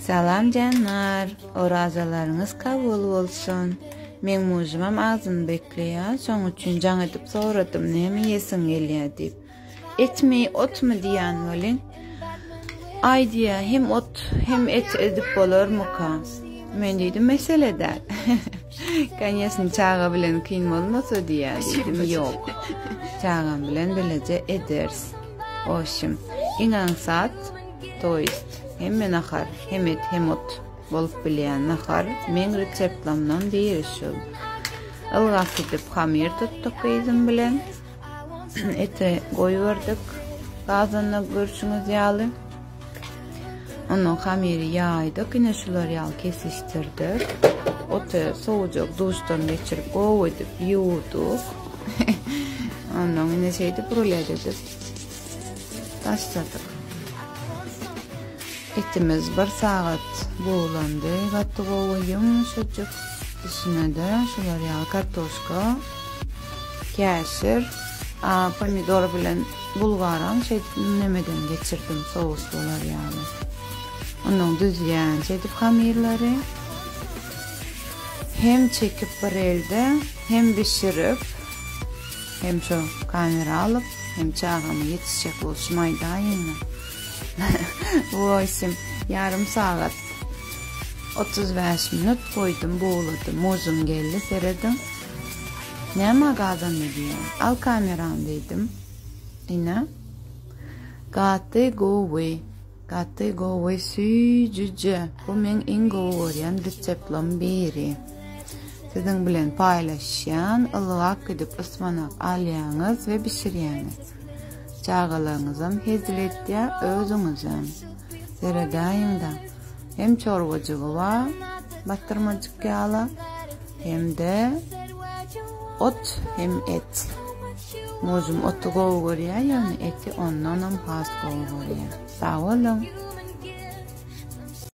Salam janlar, orazalaryňyz kabul bolsun. Meň mujumam agzyny bekleýär, şoň üçin jaň edip soradym, näme iýesiň gelýär diýip. Etmi, otmy diýýän welin, aý diýýär, hem ot, hem et edip bolarmyka? Men diýdim, mesele däl. Konýesny çaga bilen kyn bolmasa diýýär, diýdim, ýok. Çagam bilen bileje ederis. Oşim, iň aňsat To ýest, hemme nahar, hem et, hem ot bolup bilýän nahar meň reseptlamdan biri şul. Ylgap gidip hamyr tutduk gyzym bilen. Eti goýberdik gazanda görşüňiz ýaly. Ondan hamyry ýaýdyk, ine şular ýaly kesişdirdik. Oty sowujak duşdan geçirip gowy edip ýuwduk. Ondan ine şeýdip rulet edip Başladyk. Etimiz bir sagat buglandy. Gaty gowy ýumşajyk. Üstüne-de şular ýaly kartoşka, käşir, pomidor bilen bulgaram şeýdip nemeden geçirdim, sous bolar ýaly. Ondan düzýän şeýdip hamyrlary hem çekip bir elde, hem bişirip Hem şo kamera alyp, hem çagama ýetişjek bolşum aýdaýyňda. Wosem, ýarym sagat 35 minut goýdum, bugladym. Muzum geldi, serediň. Näme gazandy diýýän. Al kamerany diýdim. Ine. Gaty gowy. Gaty gowy süýjüje. Bu meň iň gowy görýän retseptlam biri. Siziň bilen paýlaşýan, ylgap gidip ysmanak alýaňyz we bişirýäňiz. Çagalaryňyzam hezil etýär, özüňizem. Seredäýiňdä. Hem çorbajygy bar, batyrmajyk ýala, hem-de ot, hem et. Muzum oty gowy görýär, ýöne eti ondanam has gowy görýär. Sag boluň!